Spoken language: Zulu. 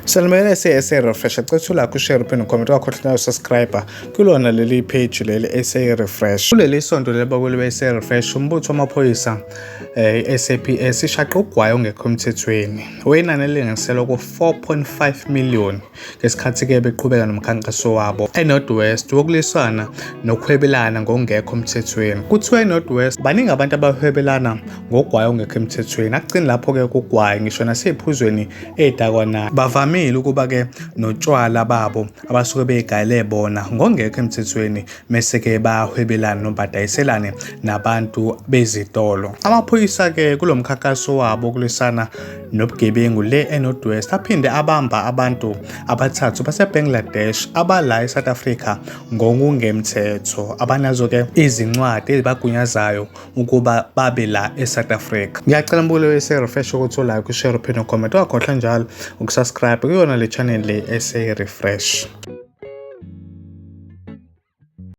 Sanibonani SA Refresh. Cela ulike, ushare, uphinde ucomment, ungakhohlwa nawe subscribe kulona leli page leli SA Refresh. Kuleli sonto leli bakuli be SA Refresh, umbutho wamaphoyisa i-SAPS ishaqa ugwayi ongekho emthethweni wenani elinganiselwa ku-4.5 million ngesikhathi-ke beqhubeka nomkhankaso wabo eNorth West wokulwisana nokuhwebelana ngokungekho emthethweni. Kuthiwa eNorth West baningi abantu abahwebelana ngogwayi ongekho emthethweni. Akugcini lapho-ke kugwayi, ngisho nasey'phuzweni ey'dakwa bavamile ukuba-ke notshwala babo abasuke bey'gayele bona ngokungekho emthethweni, mese-ke bayahwebelana noma badayiselane nabantu bezitolo. Amaphoyisa-ke kulo mkhankaso wabo wokulwisana nobugebengu le eNorth West aphinde abamba abantu abathathu baseBangladesh abala eSouth Africa ngokungemthetho, abanazo-ke izincwadi ezibagunyazayo ukuba babe la eSouth Africa. Ngiyacela mbukelo we-SA Refresh ukuthi ulike, ushare, uphinde ucomment, ungakhohlwa njalo ukusubscribe kuyona le channel le SA Refresh.